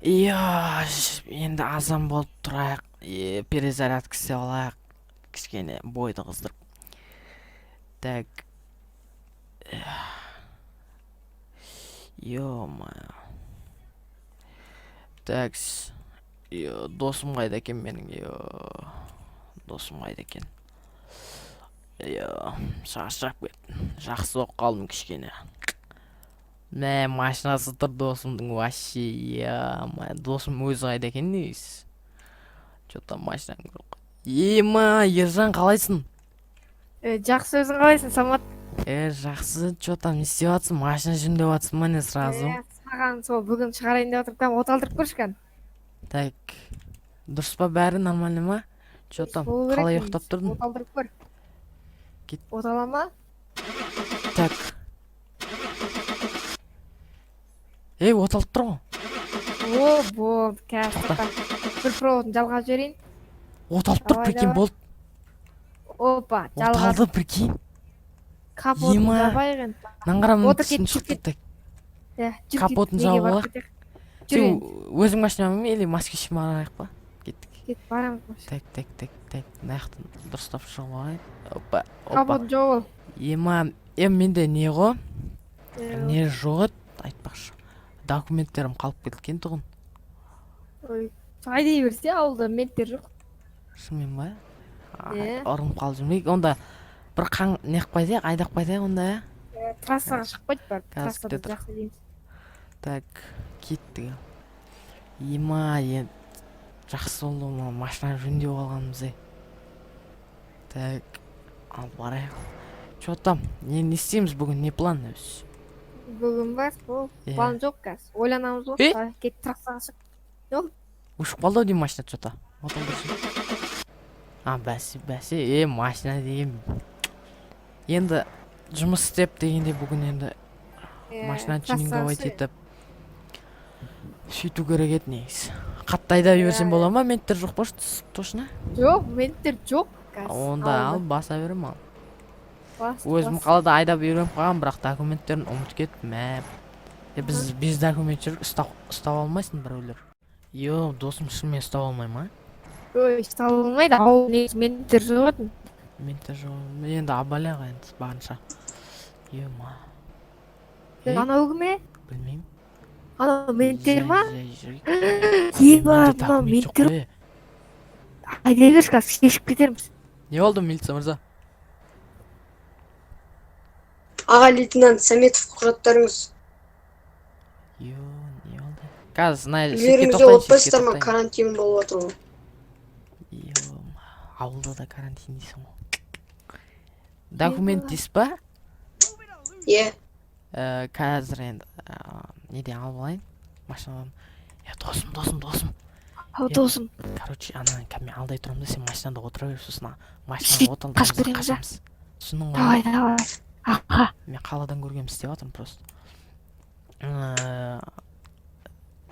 Иә, енді азан болып тұрайық. Е, перезарядка істеп алайық. Кішкене бойды қыздырып. Так. Ё-моё. Так. Ё, досым қайда екен менің? Ё. Досым қайда екен? Ё, шаршап кеттім. Жақсы болып қалдым кішкене. Мә, машинасы тұр досымдың вообще. Ё-моё, досым өзі қайда екен негізі? Чё-то машинаны көріп. Ема, Ержан, қалайсың? Жақсы, өзің қалайсың, Самат? Е, жақсы, чё там, не істеп жатсың? Машина жөндеп жатсың ба, не сразу? Саған сол бүгін шығарайын деп отырмын, от алдырып көрші кәні. Так. Дұрыс па, бәрі нормально ма? Чё там, Болу керек қалай негізі. ұйықтап тұрдың? От алдырып көр. Кет. От ала ма? Так. Ей, от алып тұр ғой. О, болды, қазір Тоқта. тоқта. Бір проводын жалғап жіберейін. От алып тұр, Давай, прикинь, давай. болды. Опа, От жалғадым. алды, прикинь. Капотын Ема. жабайық енді. Мынаны қара, мына Отыр, түсін кет, шықты. кет. Так. Иә, жүр, кет, Капотын неге жауып барып алайық. кетейік. Жүр Сен енді, өзің машинаң или москвич барайық па? Кеттік. кет, барамыз машина. Так, так, так, так. Мына жақтан дұрыстап шығып алайын. Опа, опа. Капотын жауып ал. Ема, е, менде не ғой? Е, Не жоқ еді, айтпақшы. Документтерім қалып кеткен тұғын. Ой, айдай берсе, ауылда менттер жоқ. Шынымен ба? Е. Ұрынып қалып жүрмейік. Онда бір қан не қылып қайтайық, айдап қайтайық онда, иә? Трассаға шықпайды барып. Қазір Трассада күте тұр. жақсы дейміз. Так, кеттік. Ема, енді жақсы болды ғой машина жөндеп алғанымыз, ей. Так, ал барайық. Чё там? Не істейміз бүгін, не план өзі? Бүгін ба? Сол, Иә. план жоқ қазір. Ойланамыз ғой. Е? Давай, кет, трассаға шық. Өшіп қалды ау деймін машина чё-то. От алдыршы. А, бәсе, бәсе, е, машина деген. Енді жұмыс істеп дегенде бүгін енді машинаны трассаға тюнинговать шық. етіп сөйту керек еді негізі. Қатты айдап жіберсем Иә. бола ма? Менттер жоқ па точно? Жоқ, менттер жоқ қазір. Онда ал ауылда. баса беремін ал. Бас, Өзім бас. қалада айдап үйреніп қалғанмын, бірақ документтерін ұмытып кеттім, мә. Е, біз без документ жүріп ұстап алмайсың біреулер. Йо, досым шынымен ұстап алмай ма? Ой, ұстап алмайды. Ауыл негізі менттер жоқ еді. Менттер жоқ. Енді абайлайық енді барынша. Ема. Е, Анау кім, е? білмеймін. Анау менттер ма? Жай, жай, жай. Ема, Менде мынау документ жоқ менттер. қой, е. Айдай берші, қазір шешіп кетерміз. Не болды, милиция мырза? Аға лейтенант Сәметов, құжаттарыңыз. Йо, не болды? Қазір мына шетке Үйлеріңізде тоқтайын, шетке отпайсыздар ма? тоқтайын. Карантин болып жатыр ғой. Йо, ауылда да карантин дейсің ғой. Документ дейсіз ба? Иә. Қазір енді неден алып алайын машинадан. Е, досым, досым, досым. Ау, Е, досым. Короче, ана мен алдай тұрамын да, сен машинада отыра бер, сосын машинаны Сөйтіп от қашып алдырамыз да кетеміз, а? қашамыз. Түсіндің ғой? Давай, давай. Аха. Мен қаладан көргенмін, істеп жатырмын просто.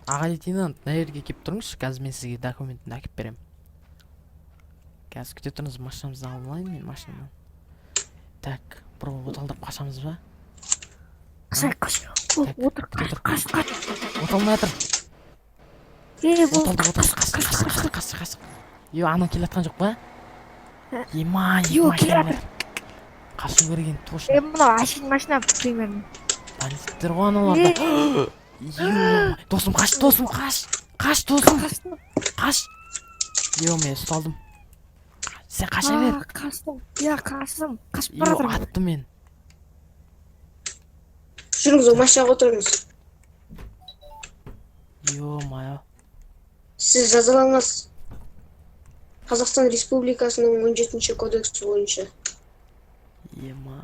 Аға лейтенант, мына жерге келіп тұрыңызшы, қазір мен сізге документін әкеліп беремін. Қазір күте тұрыңыз, машинамызды алып алайын мен машинадан. Так, бір от алдырып қашамыз ба? Қашайық, қаш. О, Так, отыр, күте қаш, тұр. қаш, қаш. От алмай жатыр. Е, От болды, алды, от қаш, алды, қаш, қаш, қаш, қаш, қаш, қаш, қаш. Йо, анау келе жатқан жоқ па? Ема, екі Йо, машина келе келе жатыр. Қашу керек енді точно. Е, мынау әшейін машина примерно. Бандиттер ғой аналар да. Ё, досым, қаш, досым, қаш. Қаш, досым, Қаштым. қаш. Йо, мен ұсталдым. Сен қаша бер. А, қаштым. Иә, қаштым. Қашып бара Йо, жатырмын. атты мен. Жүріңіз, ол машинаға отырыңыз. Ё-моё. Сіз жазаланасыз. Қазақстан Республикасының 17 кодексі бойынша. Ема.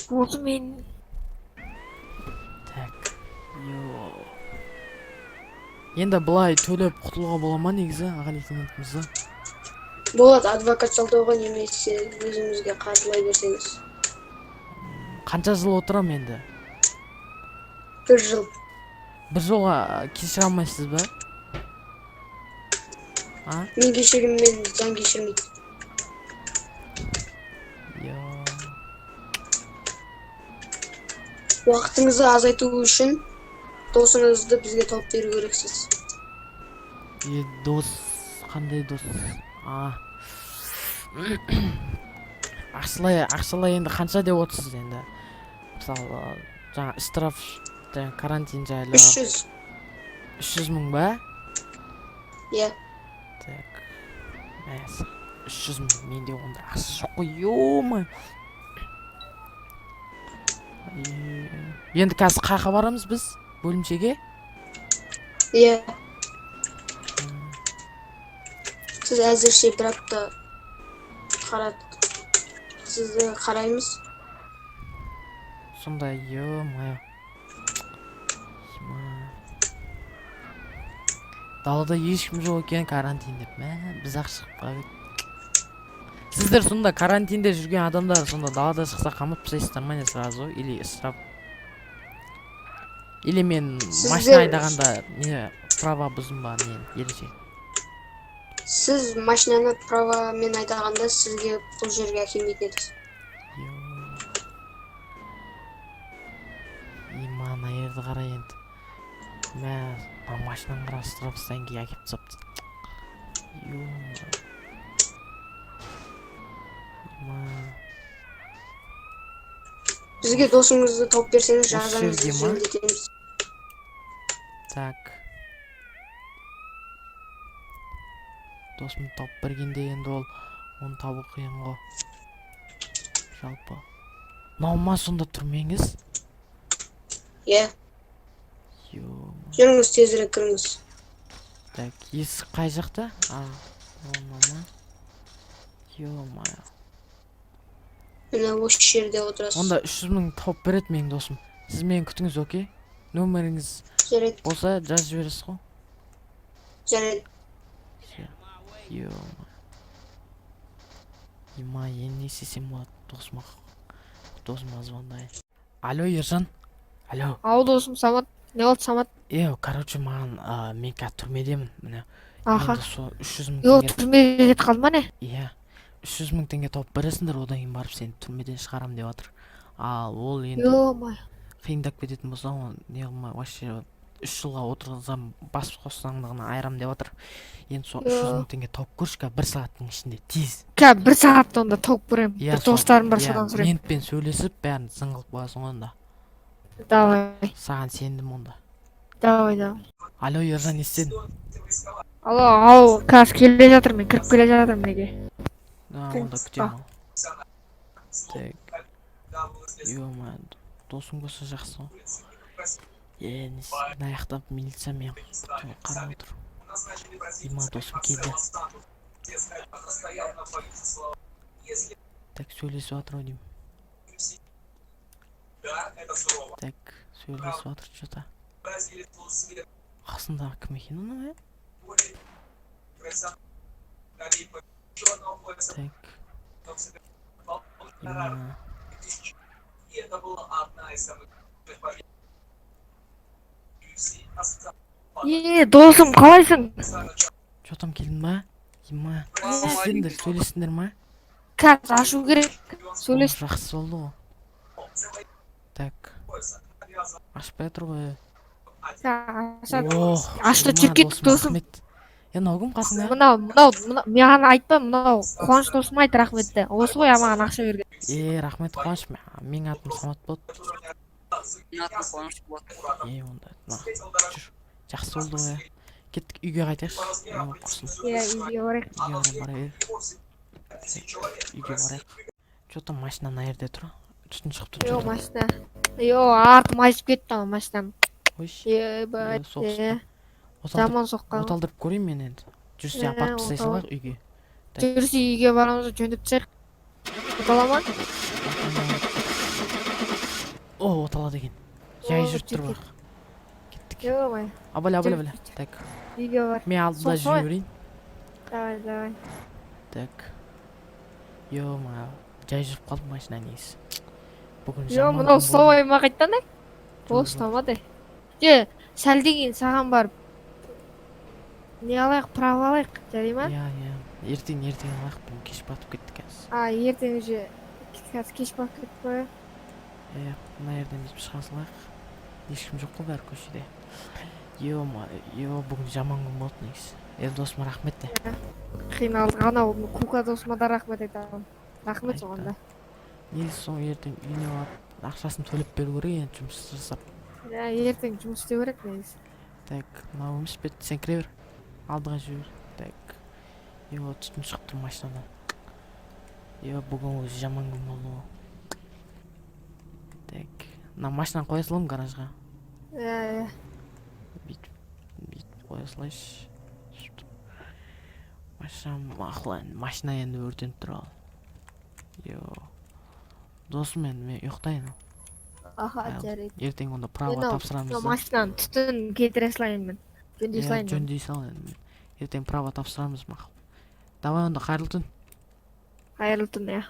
Болды мен. Так. Йо. Енді былай төлеп құтылуға бола ма негізі, аға лейтенант мырза? Болады, адвокат жалдауға немесе өзіңізге қаржылай берсеңіз. Қанша жыл отырамын енді? Бір жыл. Бір жылға кешіре алмайсыз ба? А? Мен кешіргенмен заң кешірмейді. Йо. Уақытыңызды азайту үшін Досыңызды бізге тауып беру керексіз. Е, дос, қандай дос? А. Ақшалай енді қанша деп отырсыз енді? Мысалы, жаңа штраф, жаңа карантин жайлы. 300. 300 мың ба? Иә. Так. Мәс. 300 мың. Менде онда ақша жоқ қой, ё. Енді қазір қаяққа барамыз біз? Бөлімшеге? Иә. Сіз әзірше бір апта қарат, сізді қараймыз. Сонда, ё-моё. Ема. Далада ешкім жоқ екен карантин деп. Мә, біз ақ шығып қалып едік. Сіздер сонда карантинде жүрген адамдар сонда далада шықса, қамап тастайсыздар ма, не сразу или штраф? Или мен машина айдағанда не права бұздым ба, не ереже? Сіз машинаны правамен айдағанда, сізге бұл жерге әкелмейтін едік. Ё. Има, ана жерді қара енді. Мә, мына машинаны қара, штраф кейін әкеліп тастапты. Ё. Има. Бізге досыңызды тауып берсеңіз, Осы жазаңызды жерге ма? жеңілдетеміз. Так. Досымды тауып бергенде енді ол оны табу қиын ғой. Жалпы. Мынау ма сонда түрмеңіз? Иә. Ё. Жүріңіз, тезірек кіріңіз. Так, есік қай жақта? А, ол мынау ма? Ё-моё. Міне, осы жерде отырасыз. Онда 300 мың тауып береді менің досым. Сіз мені күтіңіз, окей? Нөміріңіз Жарайды. болса, жазып жібересіз ғой. Жарайды. Всё. Ё-моё. Ема, енді не істесем болады? Досыма звондайын. Алло, Ержан. Алло. Ау, досым Самат, не болды, Самат? Е, короче, маған мен қазір түрмедемін, міне. Аха. Енді сол 300 мың Йо, теңге. түрмеге кетіп қалды ма, не? Иә. 300 мың теңге тауып бересіңдер, одан кейін барып сені түрмеден шығарам деп жатыр. Ал ол енді Ё-моё. қиындап кететін болса, оны не қылмай, вообще 3 жылға отырғызам, бас бостандығынан айырам деп жатыр. Енді сол 300 мың теңге тауып көрші қазір бір сағаттың ішінде тез. Қазір бір сағатта онда тауып көремін. Иә, бір достарым бар, иә, содан сұраймын. Ментпен сөйлесіп, бәрін зың қылып қоясың ғой онда. Давай. Саған сендім онда. Давай, давай. Алло, Ержан, не істедің? Алло, ау, қазір келе жатырмын, мен кіріп келе жатырмын неге. А, онда күтемін ал. Так. Ё-моё, досың болса жақсы ғой. Е, не істеймін? Мына жақта милиция мен қарап отыр. Има, досым келді. Так, сөйлесіп жатыр ау деймін. Так, сөйлесіп жатыр что-то. Қасындағы кім екен оның, е? Так. Има. Е, досым, қалайсың? Чё там, келдің ба? Има. Не істедіңдер? Сөйлестіңдер ма? Қазір ашу керек. Сөйлес. О, жақсы болды ғой. Так. Ашпай тұр ғой. Ашады. Ох, Ашты, има, жүріп кеттік, досым. Рахмет. Е, мынау кім қасыңда? Мынау, маған айтпа, мынау Қуаныш досыма айт рахметті. Осы ғой маған ақша берген. Е, рахмет, Қуаныш. Менің атым Самат болады. Менің атым Қуаныш болады. Е, онда на, жүр. Жақсы болды ғой, иә. Кеттік, үйге қайтайықшы. О, құрсын. Иә, үйге барайық. Үйге қарай бара бер. Үйге барайық. Че там, машина мына жерде тұр? Түтін шығып тұр. Йо, Чё там? машина. Йо, артым айшып кетті ана машинаның. Қойшы. Ебать. Е, соғысты. Е, От алдырып, жаман соққан. от алдырып көрейін мен енді. Жүрсе, Е, апарып тастай от ал. салайық үйге. Так. Жүрсе, үйге барамыз да жөндеп тастайық. От ала ма? О, от алады екен. Жай О, жүріп тұр жүріп бірақ. Кеттік. Ё-моё. Абаля, абаля, Жүріп абаля. кетті. Так. Үйге бар. Мен алдында Соқса ғой. жүре берейін. Давай, давай. Так. Ё-моё, жай жүріп қалдым машина негізі. Бүгін Йо, жаман мынау күн болды. ұстамай ма қайтадан, е? Ол Жоқ, жоқ. ұстамады. Же, сәлден кейін саған барып не алайық, право алайық, жарай ма? Иә, иә. Ертең, ертең алайық, бүгін кеш батып кетті қазір. А, ертең уже қазір кеш батып кетті ғой. Иә, мына жерден біз шыға салайық. Ешкім жоқ қой бәрі көшеде. Е, бүгін жаман күн болды негізі. Е, досым, рахмет те. Қиналдық. Анау Кука досыма да рахмет айтамын, рахмет соған да. Негізі соң ертең үйіне барып, ақшасын төлеп беру керек енді, жұмыс жасап. Иә, ертең жұмыс істеу керек негізі. Так, мынау емес пе? Сен кіре бер, алдыға жүре бер. Так, е, түтін шығып тұр машинадан. Е, бүгін өзі жаман күн болды ғой. Так, мына машинаны қоя саламын гаражға. Иә. Бүйтіп, бүйтіп қоя салайыншы. Сөйтіп. Машина мақұл енді, машина енді өртеніп тұр. Ал, е, досым, енді мен ұйықтайын. Аха. Ал, Жарайды. Ертең онда права Мен тапсырамыз мынау да. машинаның түтінін кетіре салайын, мен жөндей Иә, салайын мен. Жөндей сал енді. Ертең права тапсырамыз, мақұл. Давай онда, қайырлы түн. Қайырлы түн, иә.